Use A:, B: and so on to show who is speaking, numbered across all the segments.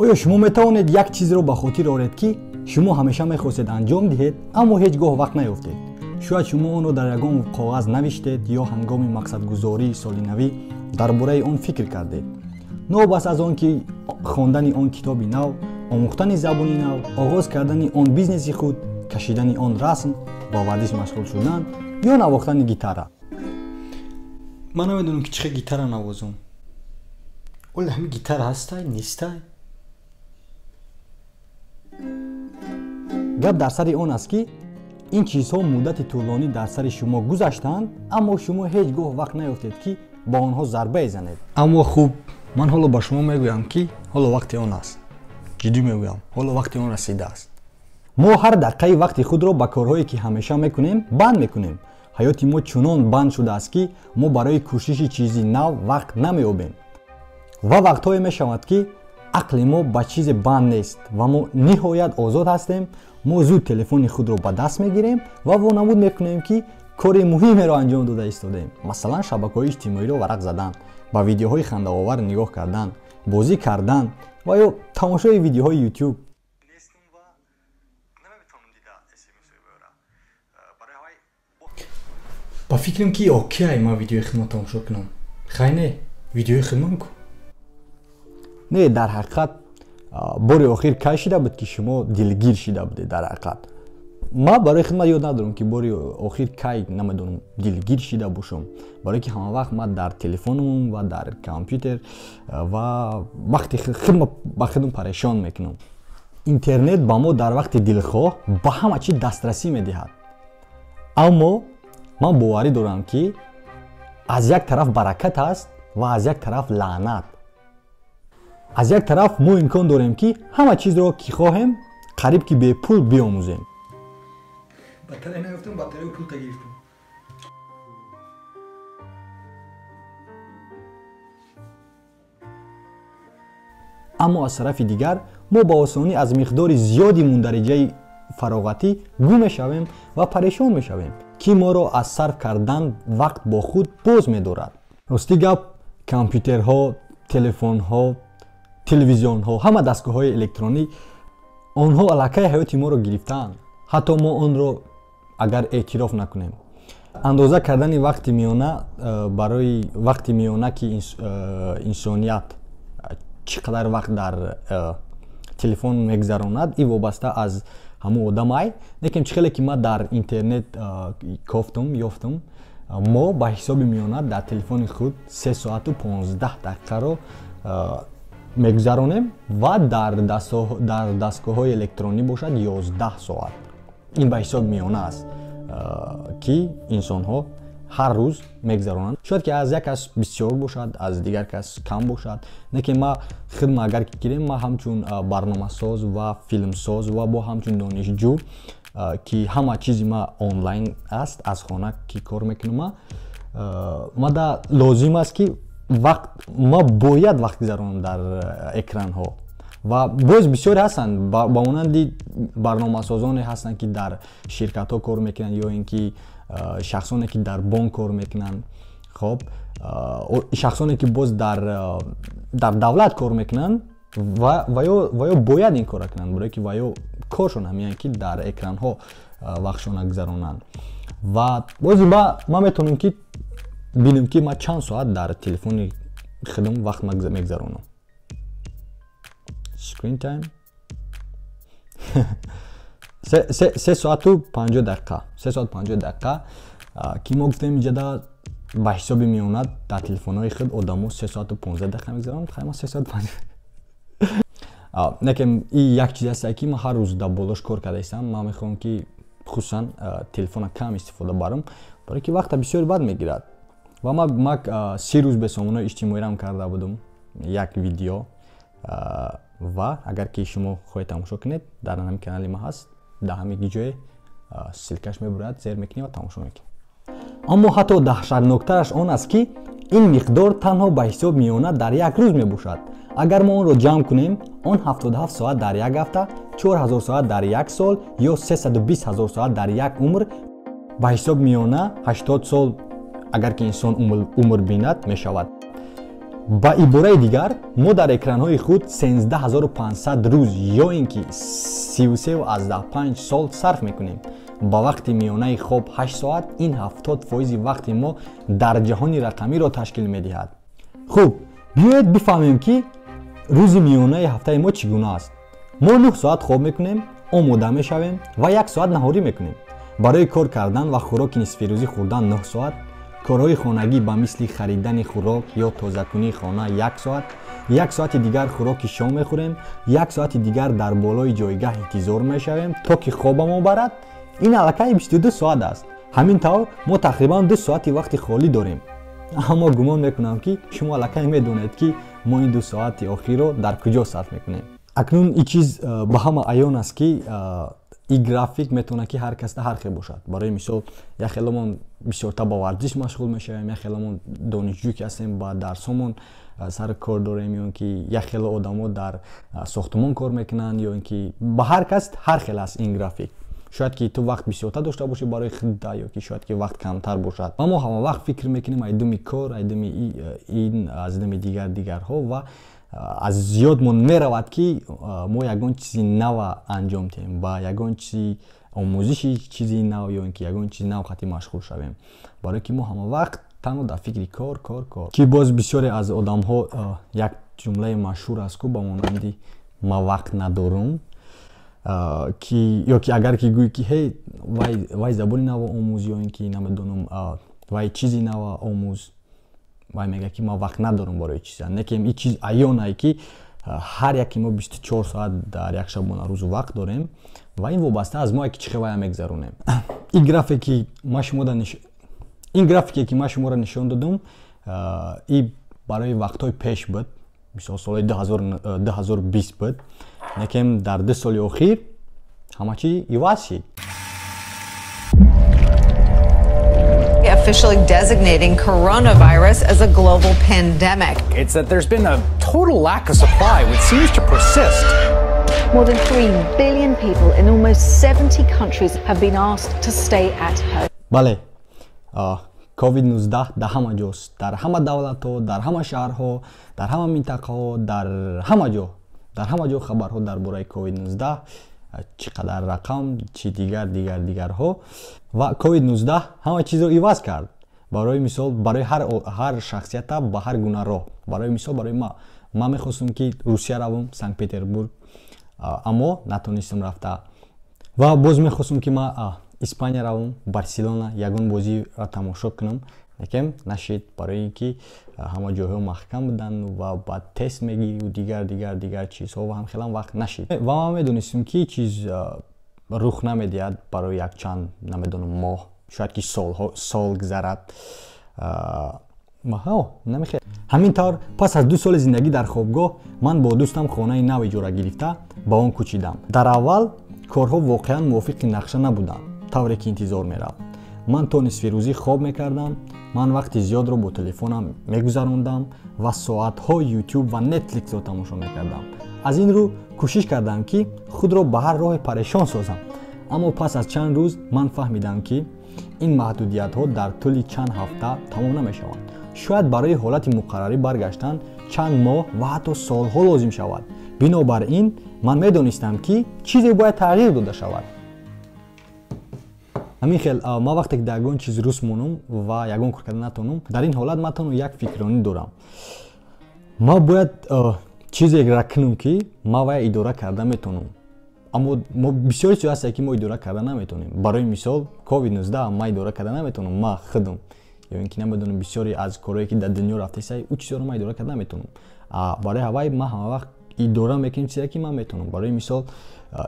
A: Оё шумо метавонед як чизро ба хотир оред, ки шумо ҳамеша мехостед анҷом диҳед, аммо ҳеҷ гоҳ вақт наёфтед? Шояд шумо онро дар ягон коғаз навиштед ё ҳангоми мақсадгузории соли навӣ дар бораи он фикр кардед. Новобаста аз он ки хондани он китоби нав, омӯхтани забони нав, оғоз кардани он бизнеси худ, кашидани он расм, ба варзиш машғул шудан ё навохтани гитара.
B: Ман намедонам, ки чӣ хел гитара навозам. Оли ҳамин гитара ҳастай, нестай?
A: Гап дар сари он аст, ки ин чизҳо муддати тӯлонӣ дар сари шумо гузаштанд, аммо шумо ҳеҷ гоҳ вақт наёфтед, ки ба онҳо зарбае занед.
B: Аммо хуб, ман ҳоло ба шумо мегӯям, ки ҳоло вақти он аст. Ҷиддӣ мегӯям, ҳоло вақти он расидааст.
A: Мо ҳар дақиқаи вақти худро ба корҳое, ки ҳамеша мекунем, банд мекунем. Ҳаёти мо чунон банд шудааст, ки мо барои кӯшиши чизи нав вақт намеёбем. Ва вақтҳое мешавад, ки ақли мо ба чизе банд нест ва мо ниҳоят озод ҳастем. Мо зуд телефони худро ба даст мегирем ва вонамуд мекунем, ки кори муҳимеро анҷом дода истодаем. Масалан, шабакаҳои иҷтимоиро варақ задан, ба видеоҳои хандаовар нигоҳ кардан, бозӣ кардан ва ё тамошои видеоҳои YouTube.
B: Ба фикрам, ки окей, ман видеои хидмат тамошо кунам. Хай, не, видеои хидмат ку.
A: Не, дар ҳақиқат, бори охир кай шида буд, ки шумо дилгир шида будед? Дар ҳақиқат, ман барои хидмат ёд надорам, ки бори охир кай, намедонам, дилгир шида бошам, барое ки ҳама вақт ман дар телефонам ва дар компютер ва вақти хидмат ба худам парешон мекунам. Интернет ба мо дар вақти дилхоҳ ба ҳама чиз дастрасӣ медиҳад, аммо ман боварӣ дорам, ки аз як тараф баракат аст ва аз як тараф лаънат. Аз як тараф мо имкон дорем, ки ҳама чизро, ки хоҳем, қариб ки бепул биомӯзем.
B: Батарея наёфтам, батареяи пулта гирифтам.
A: Аммо аз тарафи дигар мо ба осонӣ аз миқдори зиёди мундариҷаи фароғатӣ гум мешавем ва парешон мешавем, ки моро аз сарф кардан вақт бо худ боз медорад. Рости гап, компютерҳо, телефонҳо, телевизионҳо, ҳама дастгоҳҳои электронӣ, онҳо аллакай ҳаёти моро гирифтаанд, ҳатто мо онро агар эътироф накунем. Андоза кардани вақти миёна барои вақти миёна, ки инсоният чӣ қадар вақт дар телефон мегузаронад, ин вобаста аз ҳамун одамай. Лекин чӣ хеле ки ман дар интернет кофтум, ёфтум, мо ба ҳисоби миёна дар телефони худ 3 соату 15 дақиқаро мегузаронем ва дар дастгоҳҳои электронӣ бошад 11 соат. Ин ба ҳисоби миёна аст, ки инсонҳо ҳар рӯз мегузаронанд. Шояд ки аз як кас бисёр бошад, аз дигар кас кам бошад. Лекин ма хидма агар ки гирем, ма ҳамчун барномасоз ва филмсоз ва бо ҳамчун донишҷӯ, ки ҳама чизи ма онлайн аст, аз хона ки кор мекунам, мада лозим аст, ки вақт ма бояд вақт гузаронам дар экранҳо. Ва боз бисёре ҳастанд, ба монанди барномасозоне ҳастанд, ки дар ширкатҳо кор мекунанд, ё ин ки шахсоне, ки дар бонк кор мекунанд, хоб, шахсоне, ки боз дар давлат кор мекунанд ва ё бояд ин корро кунанд, барое ки ва ё коршон ҳамиянд, ки дар экранҳо вақтшона гузаронанд. Ва бози ман метавонам, ки бинем, ки ман чанд соат дар телефони худам вақт мегузаронам. Screen time 3 соату 50 дақиқа, 3 соат 50 дақиқа, ки мо гуфтем инҷада ба ҳисоби миёна дар телефонҳои худ одамо 3 соату 15 дақиқа мегузаронанд. Хай, ман 3 соат 50 некем. И як чиз аст, ки ман ҳар рӯз дар болош кор карда истам. Ман мехоҳам, ки хусусан телефона кам истифода барам, барое ки вақта бисёр бад мегирад. Ва ман 30 рӯз бе сомонаҳои иҷтимоирам карда будум як видео, ва агар ки шумо хоҳед тамошо кунед, дар ҳамин канали ма ҳаст, дар ҳамин ҷое ссылка ш мебурад, зер мекунӣ ва тамошо мекунӣ. Аммо ҳатто даҳшатноктараш он аст, ки ин миқдор танҳо ба ҳисоб миёна дар як рӯз мебошад. Агар мо онро ҷамъ кунем, он 77 соат дар як ҳафта, 4000 соат дар як сол ё 320 ҳазор соат дар як умр, ба ҳисоб миёна 80 сол агар ки инсон умр бинад, мешавад. Ба ибораи дигар, мо дар экранҳои худ 13500 рӯз ё ин ки 33,5 сол сарф мекунем. Ба вақти миёнаи хоб 8 соат, ин 70% вақти мо дар ҷаҳони рақамиро ташкил медиҳад. Хуб, биёед бифаҳмем, ки рӯзи миёнаи ҳафтаи мо чӣ гуна аст. Мо 9 соат хоб мекунем, омода мешавем ва 1 соат наҳорӣ мекунем. Барои кор кардан ва хӯроки нисфирӯзӣ хӯрдан 9 соат, корҳои хонагӣ ба мисли харидани хӯрок ё тозакунии хона 1 соат, 1 соати дигар хӯроки шом мехӯрем, 1 соати дигар дар болои ҷойгаҳ интизор мешавем, то ки хобамон барад. Ин аллакай 22 соат аст. Ҳамин тавр мо тақрибан 2 соати вақти холӣ дорем. Аммо гумон мекунам, ки шумо аллакай медонед, ки мо ин 2 соати охирро дар куҷо сарф мекунем. Акнун ин чиз ба ҳама аён аст, ки ин график метавонад, ки ҳар касда ҳар хел бошад. Барои мисол, як хеломон бисёртар ба варзиш машғул мешавем, як хеломон донишҷӯ ки ҳастем, ба дарсомон сари кор дорем, ё ин ки як хело одамо дар сохтумон кор мекунанд, ё ин ки ба ҳар кас ҳар хел аст ин график. Шояд ки ту вақт бисёртар дошта бошӣ барои худда, ё ки шояд ки вақт камтар бошад. Ва мо ҳама вақт фикр мекунем ай думи кор, ай думи ин, аз думи дигар дигарҳо, ва аз зиёдмон меравад, ки мо ягон чизи нава анҷом диҳем, ба ягон чизи омӯзиши чизи нав ё ин ки ягон чизи нав қатъи машғул шавем, барое ки мо ҳама вақт танҳо дар фикри кор, кор, кор. Ки боз бисёре аз одамҳо як ҷумлаи машҳур аст ку, ба монанди «Ма вақт надорум», ки ё ки агар ки гӯӣ, ки «Ҳей, вай забони нава омӯз» ё ин ки намедонам, «Вай чизи нава омӯз», вай мегӯяд, ки «Ман вақт надорам барои чиза». Не ки ин чиз аёнае, ки ҳар яке мо 24 соат дар як шабонарӯз вақт дорем ва ин вобаста аз мо, ки чӣ хел вая мегзаронем. Ин графике, ки ман шуморо нишон додум, и барои вақтҳои пеш буд, мисол соли 2020 буд. Лекин дар 2 соли охир ҳама чӣ иваз шид.
C: Officially designating coronavirus as a global pandemic.
D: It's that there's been a total lack of supply, which seems to persist.
E: More than 3 billion people in almost 70 countries have been asked to stay at home.
A: Бале, COVID-19 дар ҳама ҷост, дар ҳама давлатҳо, дар ҳама шаҳрҳо, дар ҳама минтақаҳо, дар ҳама ҷо, дар ҳама ҷо хабарҳо дар бораи COVID-19, чӣ қадар рақам, чӣ дигар, дигар, дигарҳо. Ва COVID-19 ҳама чизро иваз кард. Барои мисол, барои ҳар шахсията ба ҳар гуна роҳ. Барои мисол, барои ман мехостум, ки Русия равам, Санкт Петербург, аммо натонистам рафта. Ва боз мехостум, ки ман Испания равам, Барселона, ягон бозиро тамошо кунам, лекин нашид, барои ин ки ҳама ҷойҳо маҳкам буданд ва ба тест мегирӣ, дигар, дигар, дигар чизҳо, ва ҳамхелам вақт нашид. Ва ман медонистем, ки чиз рух намедиҳад барои якчанд, намедонам, моҳ, шояд ки солҳо, сол гузарад. Намехел. Ҳамин тавр, пас аз 2 соли зиндагӣ дар хобгоҳ, ман бо дӯстам хонаи нав иҷора гирифта ба он кӯчидам. Дар аввал корҳо воқеан мувофиқи нақша набуданд, тавре ки интизор мерафт. Ман то нисфирӯзӣ хоб мекардам, ман вақти зиёдро бо телефонам мегузарондам ва соатҳо Youtube ва Netflixро тамошо мекардам. Аз ин рӯ кӯшиш кардам, ки худро ба ҳар роҳе парешон созам. Аммо пас аз чанд рӯз ман фаҳмидам, ки ин маҳдудиятҳо дар тӯли чанд ҳафта тамом намешаванд. Шояд барои ҳолати муқаррарӣ баргаштан чанд моҳ ва ҳатто солҳо лозим шавад. Бинобар ин ман медонистам, ки чизе бояд тағйир дода шавад. Ҳамин хел, ман вақте ки дар ягон чиз рӯс монам ва ягон кор карда натонам, дар ин ҳолат ман танҳо як фикронӣ дорам: ман бояд чизеро кунам, ки ман вая идора карда метавонам. Аммо мо бисёри чиз ҳастае, ки мо идора карда наметавонем. Барои мисол, COVID-19 ман идора карда наметавонам, ман худам, ё ин ки намедонам, бисёре аз корҳое, ки дар дунё рафтаиста, ӯ чизҳоро ман идора карда наметавонам. Барои ҳавай ман ҳама вақт идора мекунем чизе, ки ман метавонам. Барои мисол,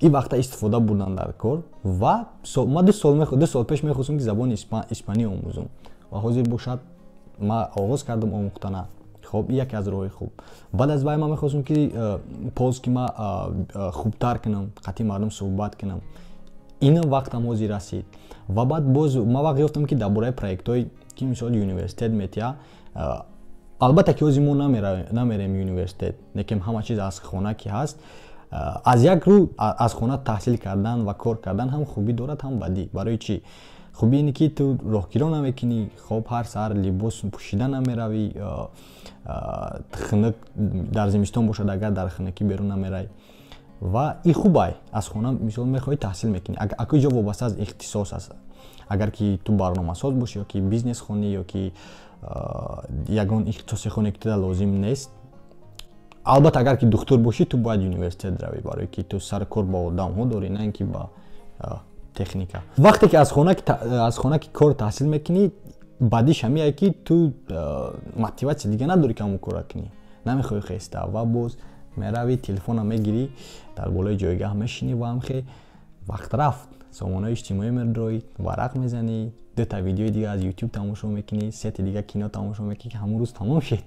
A: ин вақта истифода бурдан дар кор. Ва ман 2 сол пеш мехостам, ки забони испанӣ омӯзам, ва ҳозир бошад ман оғоз кардам омӯхтана. Хоб, ин яке аз роҳҳои хуб. Баъд аз вай ман мехостам, ки польский ма хубтар кунам, қатъи мардум суҳбат кунам. Инам вақтам ҳозир расид. Ва баъд боз ман вақт ёфтам, ки дар бораи проектҳое, ки мисол университет метиҳа. Албатта ки ҳозир мо намерем университет, лекин ҳама чиз аз хона ки ҳаст. Аз як рӯ аз хона таҳсил кардан ва кор кардан ҳам хубӣ дорад, ҳам бадӣ. Барои чӣ? Хуби ине ки ту роҳгиро намекунӣ, хоб ҳар саҳар либос пӯшида намеравӣ, хунук дар зимистон бошад, агар дар хунукӣ берун намерай. Ва и хубай, аз хона мисол мехоҳӣ таҳсил мекунӣ. Аку ҷо вобаста аз ихтисос аст. Агар ки ту барномасоз бошӣ ё ки бизнес хонӣ ё ки ягон ихтисосе хонӣ ки туда лозим нест. Албатта, агар ки духтур бошӣ, ту бояд университет равӣ, барое ки ту сари кор бо одамҳо дорӣ, на ин ки ба техника. Вақте ки аз хона ки кор таҳсил мекунӣ, баъдиш ҳамие ки ту мотиватсия дига надорӣ ки ҳамон корро кунӣ, намехоҳӣ хеста ва боз меравӣ, телефона мегирӣ, дар болои ҷойгаҳ мешинӣ ва ҳамхе вақт рафт, сомонаҳои иҷтимоӣ медроӣ, варақ мезанӣ, дута видеои дига аз YouTube тамошо мекунӣ, сети дига кино тамошо мекунӣ, ки ҳамон рӯз тамом шид.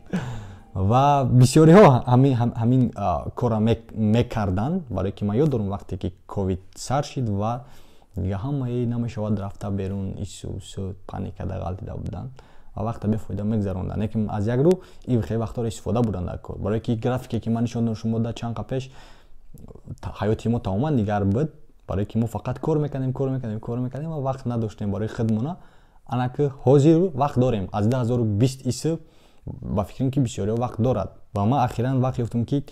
A: Ва бисёриҳо ҳамин корро мекарданд, барое ки ман ёд дорам вақте ки ковид сар шид ва дига ҳамаи намешавад рафта берун, ису су паника дағалтида буданд ва вақта бефоида мегзаронданд. Лекин аз як рӯ ин хеле вақтҳоро истифода бурданд дар кор, барое ки графике ки ман нишон додам шумо да чанд қа пеш, ҳаёти мо тамоман дигар буд, барое ки мо фақат кор мекардем, кор мекардем, кор мекардем ва вақт надоштем барои худмона. Ана ки ҳозир вақт дорем, аз 2020 ису ба фикрам ки бисёриҳо вақт дорад. Ва ман ахиран вақт ёфтам ки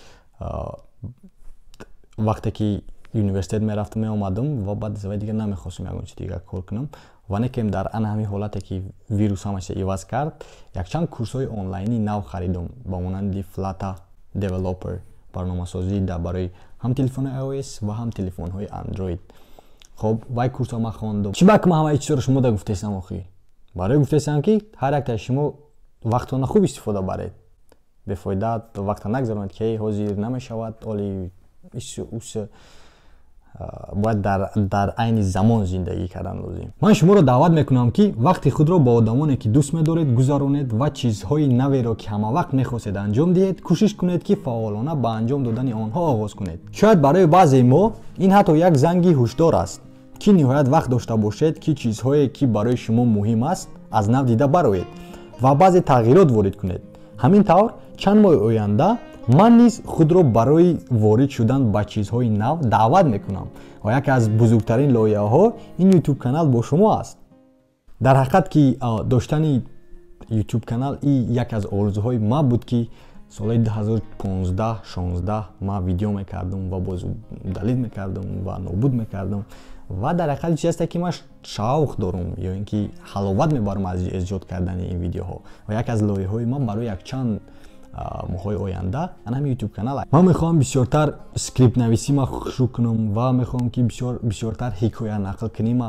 A: вақте ки университет мерафтам, меомадам ва баъд аз вай дига намехостам ягон чиз дига кор кунам. Ва некем дар ана ҳамин ҳолате ки вирус ҳамаша иваз кард, якчанд курсҳои онлайнӣ нав харидам, ба монанди Flutter Developer, барномасозӣ дар барои ҳам телефонҳои iOS ва ҳам телефонҳои Android. Хоб, вай курсҳо ман хондам. Чӣ ба ки ман ҳамаи чизҳоро шумо да гуфтесам охӣ? Барои гуфтесам ки ҳар яктаи шумо вақтона хуб истифода баред, бефоида вақта нагзаронед ки ҳозир намешавад, оли ису усу. Бояд дар айни замон зиндагӣ кардан лозим. Ман шуморо даъват мекунам ки вақти худро бо одамоне ки дӯст медоред гузаронед ва чизҳои наверо ки ҳамавақт мехостед анҷом диҳед, кӯшиш кунед ки фаъолона ба анҷом додани онҳо оғоз кунед. Шояд барои баъзеи мо ин ҳатто як занги ҳушдор аст ки ниҳоят вақт дошта бошед ки чизҳое ки барои шумо муҳим аст аз нав дида бароед ва баъзе тағйирот ворид кунед. Ҳамин тавр чанд моҳи оянда ман низ худро барои ворид шудан ба чизҳои нав даъват мекунам ва яке аз бузургтарин лоиҳаҳо ин YouTube канал бо шумо аст. Дар ҳақиқат ки доштани YouTube канал и яке аз орзуҳои ман буд ки солҳои 2015-16 ман видео мекардам ва боз далид мекардам ва нобуд мекардам ва дар ҳақиқат чизе аст ки ман шавқ дорам ё ин ки ҳаловат мебарам аз эҷод кардани ин видеоҳо ва яке аз лоиҳаҳои ман барои якчанд моҳҳои оянда ана ҳамин YouTube канал. Ман мехоҳам бисёртар скриптнависӣ ма шурӯъ кунам ва мехоҳам ки бисёртар ҳикоя нақл кунӣ ма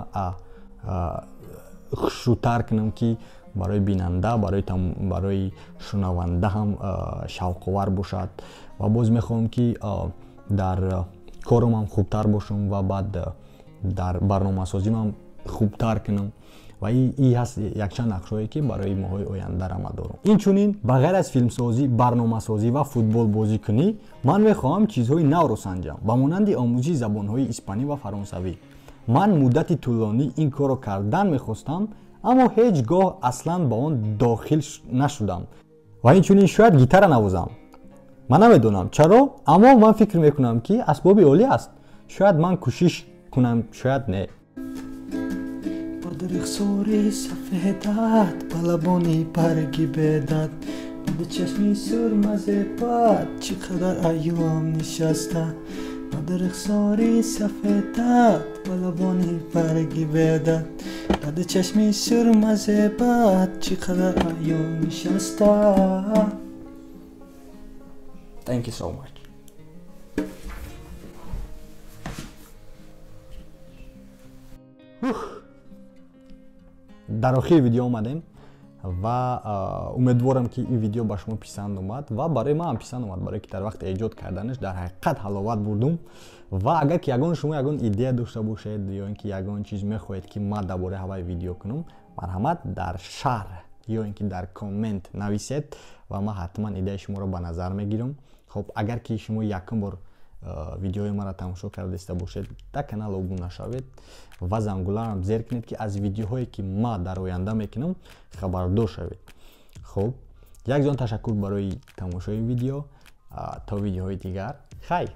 A: хушрӯтар кунам ки барои бинанда, барои шунаванда ҳам шавқовар бошад ва боз мехоҳам ки дар корам ҳам хубтар бошам ва баъд дар барномасозим ҳам хубтар кунам. Ва и ҳаст якчанд нақшҳое ки барои моҳҳои оянда рама дорам. Инчунин ба ғайр аз филмсозӣ, барномасозӣ ва футболбозикунӣ ман мехоҳам чизҳои навро санҷам, ба монанди омӯзиши забонҳои испанӣ ва фаронсавӣ. Ман муддати тӯлонӣ ин корро кардан мехостам, аммо ҳеҷ гоҳ аслан ба он дохил нашудам. Ва инчунин шояд гитара навозам. Ман намедонам чаро, аммо ман фикр мекунам ки асбоби олӣ аст. Шояд ман кӯшиш кунам, шояд не.
B: Рухсори сафедат, ба лабони барги бедат, ба чашми сурма зебат, чӣ қадар айём нишаста. Ба рухсори сафедат, ба лабони барги бедат, ба чашми сурма зебат, чӣ қадар айём нишаста. Thank you so much.
A: Дар охири видео омадем ва умедворам ки ин видео ба шумо писанд омад ва барои ман ҳам писанд омад, барое ки дар вақти эҷод карданаш дар ҳақиқат ҳаловат бурдум. Ва агар ки ягон шумо ягон идея дошта бошед ё ин ки ягон чиз мехоҳед ки ман дар бораи ҳавай видео кунам, марҳамат дар шарҳ ё ин ки дар коммент нависед ва ман ҳатман идеяи шуморо ба назар мегирам. Хоб, агар ки шумо якум бор видеои маро тамошо кардаиста бошед, дар канал обуна шавед ва зангуларам зер кунед ки аз видеоҳое ки ман дар оянда мекунам хабардор шавед. Хоб, якҷон ташаккур барои тамошои видео. То видеоҳои дигар, хайр.